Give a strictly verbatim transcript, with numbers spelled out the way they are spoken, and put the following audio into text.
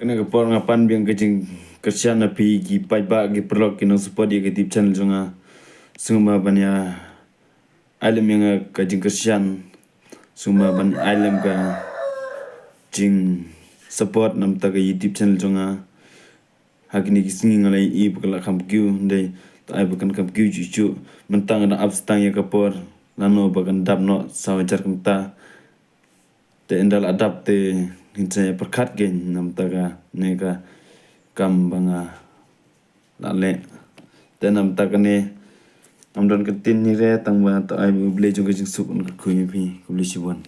Na ka por nga pan biang ka jingkyrshan na phi ki paidbah, ki paralok, ki nong support ïa ka YouTube channel jong nga. Sngewbha ban ïa ai lem ïa nga ka jingkyrshan, sngewbha ban ai lem ka jing support namar ka YouTube channel jong nga. Ha kine ki sngi nga la ïohi ba ka la kham kiew, hynrei to ai ba kan kham kiew shuh shuh. Mynta nga dang ap tang ïa ka por, lano ba kan dap noh saw hajar kynta. Te ynda la dap te ngin sa ïa pyrkhat kein namar kane ka kam ba nga la leh. Te namar kane ngam don kyntien hi re, tang ba to ai ba U Blei jong ka jingsuk un kyrkhu ïa phi. Khublei shibun.